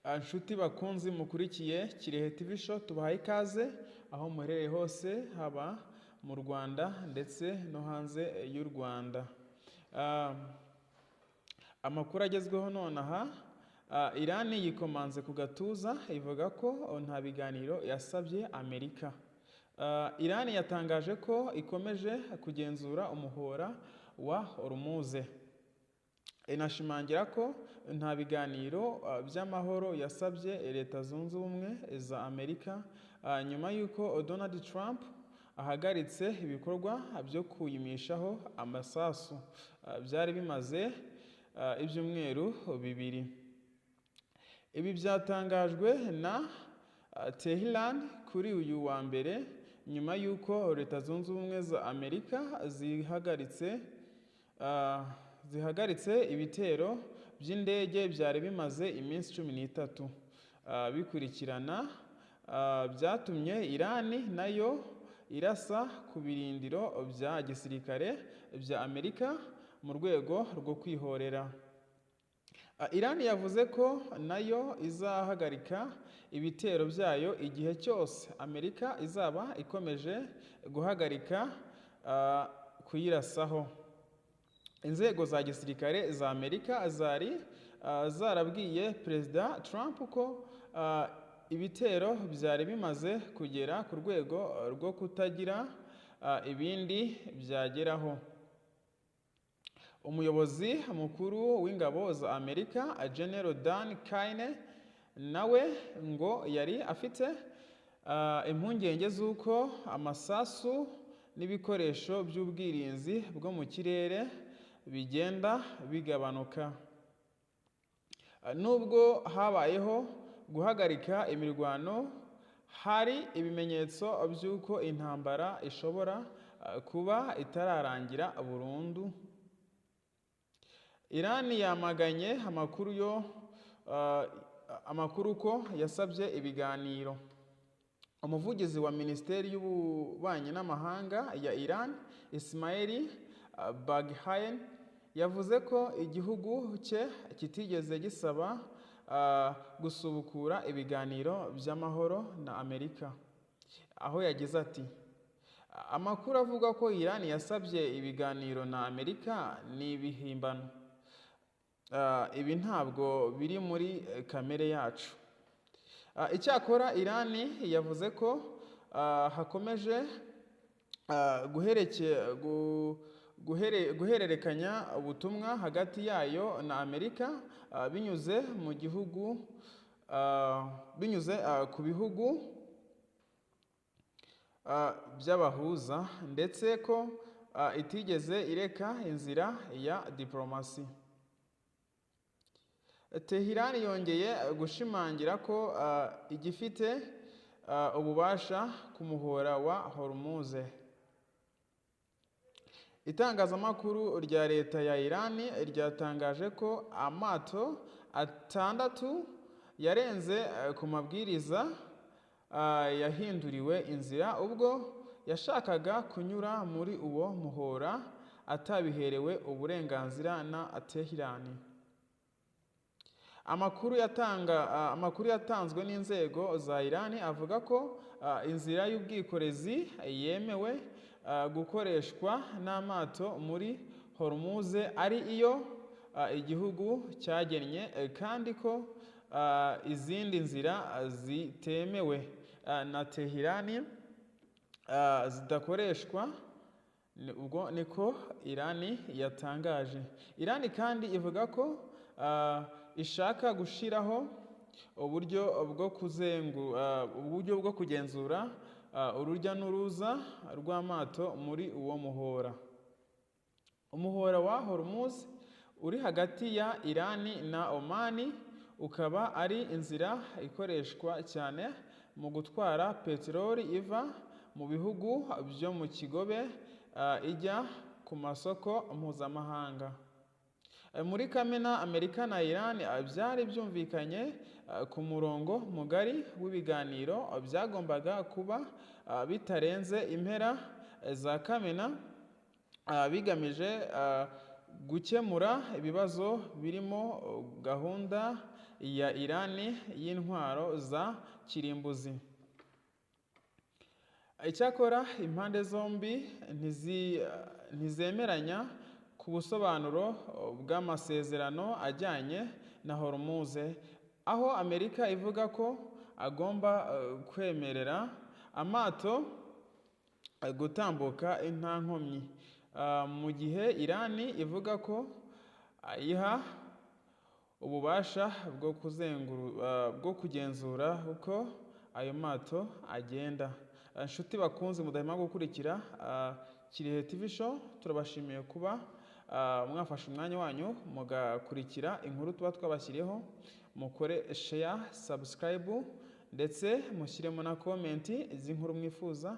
Nshuti bakunzi mukurikiye Kirehe TV Show, tubahaye ikaze aho muherereye hose, haba mu Rwanda ndetse no hanze y'u Rwanda. Amakuru agezweho nonaha: Irani yikomanze ku gatuza ivuga ko nta biganiro yasabye Amerika. Irani yatangaje ko ikomeje kugenzura umuhora wa Hormuz, inashimangira ko nta biganiro by'amahoro yasabye Leta Zunze Ubumwe za Amerika, nyuma y'uko Donald Trump ahagaritse ibikorwa byo kuyimishaho amasasu byari bimaze ibyumweru 2. Ibi byatangajwe na Tehran kuri uyu wa mbere, nyuma y'uko Leta Zunze Ubumwe za Amerika zihagaritse ibitero by'indege byari bimaze iminsi 13 bikurikirana, byatumye Irani nayo irasa ku birindiro bya gisirikare bya Amerika mu rwego rwo kwihorera. Irani yavuze ko nayo izahagarika ibitero byayo igihe cyose Amerika izaba ikomeje guhagarika kuyirasaho. Inzego za gisirikare za Amerika zari zarabwiye Perezida Trump ko ibitero byari bimaze kugera ku rwego rwo kutagira ibindi byageraho. Umuyobozi mukuru w'ingabo za Amerika, General Dan Caine, nawe ngo yari afite impungenge z'uko amasasu n'ibikoresho by'ubwirinzi bwo mu kirere bigenda bigabanuka. Nubwo habayeho guhagarika imirwano, hari ibimenyetso by'uko intambara ishobora kuba itararangira burundu. Irani yamaganye amakuru ko yasabye ibiganiro. Umuvugizi wa Minisiteri y'Ububanyi n'Amahanga ya Iran, Ismail Baghaei, yavuze ko igihugu cye kitigeze gisaba gusubukura ibiganiro by'amahoro na Amerika, aho yagize ati: "Amakuru avuga ko Iran yasabye ibiganiro na Amerika ni ibihimbano. Ibi ntabwo biri muri kamere yacu." Icyakora Irani yavuze ko hakomeje guhererekanya ubutumwa hagati yayo na Amerika binyuze mu gihugu binyuze ku bihugu by'abahuza, ndetse ko itigeze ireka inzira ya diplomasi. Tehran yongeye gushimangira ko igifite ububasha ku muhora wa Hormuz. Itangazamakuru rya leta ya Iran ryatangaje ko amato atandatu yarenze ku mabwiriza yahinduriwe inzira ubwo yashakaga kunyura muri uwo muhora atabiherewe uburenganzira na Tehran. Amakuru yatanzwe n'inzego za Iran avuga ko inzira y'ubwikorezi yemewe gukoreshwa n'amato muri Hormuz ari iyo igihugu cyagennye, kandi ko izindi nzira zitemewe na Tehran zidakoreshwa. Ubwo niko Irani yatangaje. Irani kandi ivuga ko ishaka gushiraho uburyo bwo kugenzura urujya n'uruza rw'amato muri uwo muhora. Umuhora wa Hormuz uri hagati ya Irani na Omani, ukaba ari inzira ikoreshwa cyane mu gutwara peteroli iva mu bihugu byo mu kigobe ijya ku masoko mpuzamahanga. Muri Kamena, Amerika na Iran byari byumvikanye ku murongo mugari w'ibiganiro byagombaga kuba bitarenze impera za Kamena, bigamije gukemura ibibazo birimo gahunda ya Irani y'intwaro za kirimbuzi. Icyakora impande zombi ntizemeranya ku busobanuro bw'amasezerano ajyanye na Hormuz, aho Amerika ivuga ko agomba kwemerera amato gutambuka nta nkomyi, mu gihe Irani ivuga ko ayiha ububasha bwo kugenzura uko ayo mato agenda. Inshuti bakunze mudahema gukurikira Kirehe TV Show, turabashimiye kuba mwafashe umwanya wanyu mugakurikira inkuru tuba twabashyiriyeho. Mukore share, subscribe, ndetse mushyiremo na comment z'inkuru mwifuza.